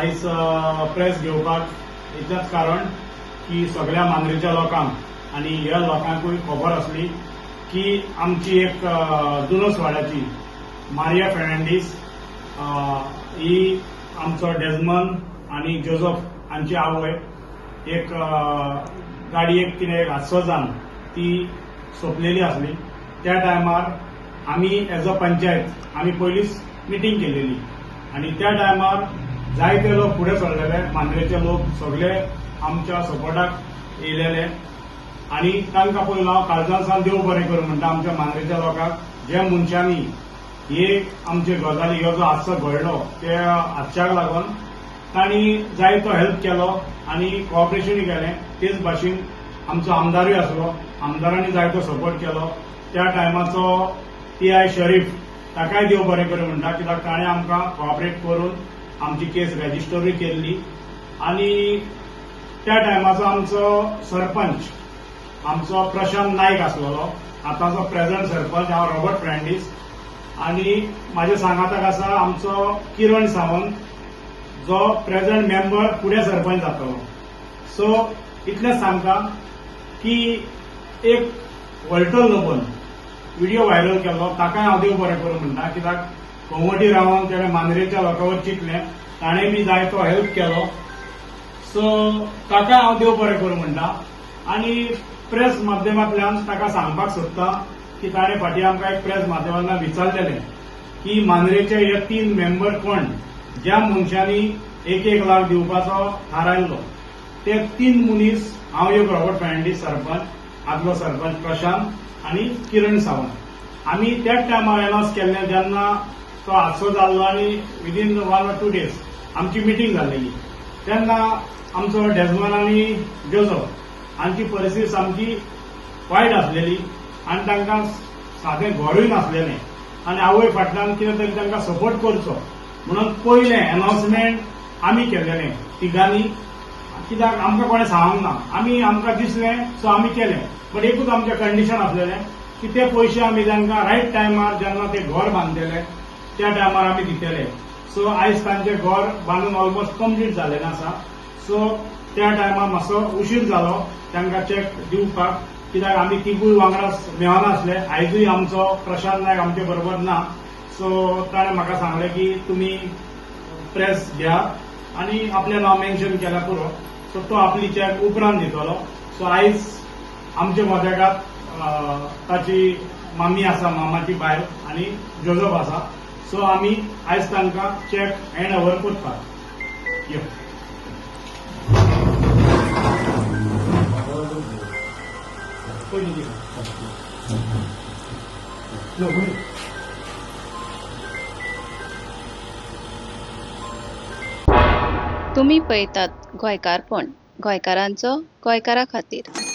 आयज प्रेस घेवपाक इतलेंच कारण की सगळ्या मांद्रेच्या लोकांक आनी ह्या लोकांकूय खबर आसली की आमची एक जुनोस वाड्याची मारिया फेर्नांडीस ही आमचो डेजमन आनी जोजफ हांची आवय एक गाडयेक तिणें एक हादसो जावन ती सोंपलेली आसली. त्या टायमार आमी एज अ पंचायत आमी पयलींच मिटींग केलेली आनी त्या टायमार जायते लोक फुडें सरलेले, मांद्रेचे लोक सगळे आमच्या सपोर्टाक येयलेले आनी तांकां पयलो हांव काळजान देव बरें करूं म्हणटा आमच्या मांद्रेच्या लोकांक, जे मनशांनी ही आमचे गजाली हो जो हादसो घडलो त्या हादशाक लागून तांणी जायतो हेल्प केलो आनी कॉपरेशनूय केलें. तेच भाशेन आमचो आमदारूय आसलो, आमदारांनी जायतो सपोर्ट केलो. त्या टायमाचो टीआय शरीफ ताकाय देव बरें करूं म्हणटा, कित्याक ताणें आमकां कॉपरेट करून आमची केस रेजिस्टरूय केल्ली. आनी त्या टायमाचो आमचो सरपंच आमचो प्रशांत नायक आसलेलो, आतांचो प्रेझंट सरपंच हांव रॉबर्ट फेर्नांडीस, आनी म्हाज्या सांगाताक आसा आमचो किरण सावंत जो प्रेझंट मेंबर फुडें सरपंच जातलो. सो इतलेंच सांगता की एक वॉल्टर लोबोन व्हिडिओ व्हायरल केल्लो ताकाय हांव देव बरें करूं म्हणटा, कित्याक कवटी रावन तेणें मांद्रेच्या लोकांवर चिंतलें, ताणें बी जायतो हेल्प केलो. सो ताकाय हांव देव बरें करूं म्हणटा आनी प्रेस माध्यमांतल्यान ताका सांगपाक सोदता की ताणें फाटीं आमकां एक प्रेस माध्यमांतल्यान विचारलेलें की मांद्रेचे हे 3 मेंबर कोण ज्या मनशांनी 1-1 लाख दिवपाचो थारायल्लो, ते 3 मनीस हांव एक रॉबर्ट फेर्नांडीस सरपंच, आदलो सरपंच प्रशांत आनी किरण सावंत. आमी त्याच टायमार अनावन्स केल्लें जेन्ना तो हादसो जाल्लो आनी विदीन 1 or 2 days आमची मिटींग जाल्लेली, तेन्ना आमचो डेजमन आनी जोजफ हांची परिस्थिती सामकी वायट आसलेली आनी तांकां सादें घरूय नासलेलें आनी आवय फाटल्यान कितें तरी तांकां सपोर्ट करचो म्हणून पयलें अनावन्समेंट आमी केल्लेलें तिगांनी, कित्याक आमकां कोणें सांगूंक ना, आमी आमकां दिसलें सो आमी केलें. बट एकूच आमचें कंडिशन आसलेलें की ते पयशे आमी तांकां रायट टायमार जेन्ना ते घर बांदतले त्या टायमार आमी दितले. सो आयज तांचें घर बांदून ऑलमोस्ट कंप्लीट जाल्लें आसा. सो त्या टायमार मातसो उशीर जालो तांकां चॅक दिवपाक, कित्याक आमी तिगूय वांगडा मेळनासले. आयजूय आमचो प्रशांत नायक आमचे बरोबर ना, सो ताणें म्हाका सांगलें की तुमी प्रेस घ्या आनी आपलें नांव मेन्शन केल्यार पुरो. सो तो आपली चॅक उपरांत दितलो. सो आयज आमच्या मदेगात ताची मामी आसा, मामाची बायल आनी जोजफ आसा. सो आमी आयज तांकां चॅक हँड ओवर करतात. यो तुमी पळयतात गोंयकारपण, गोंयकारांचो गोंयकारा खातीर.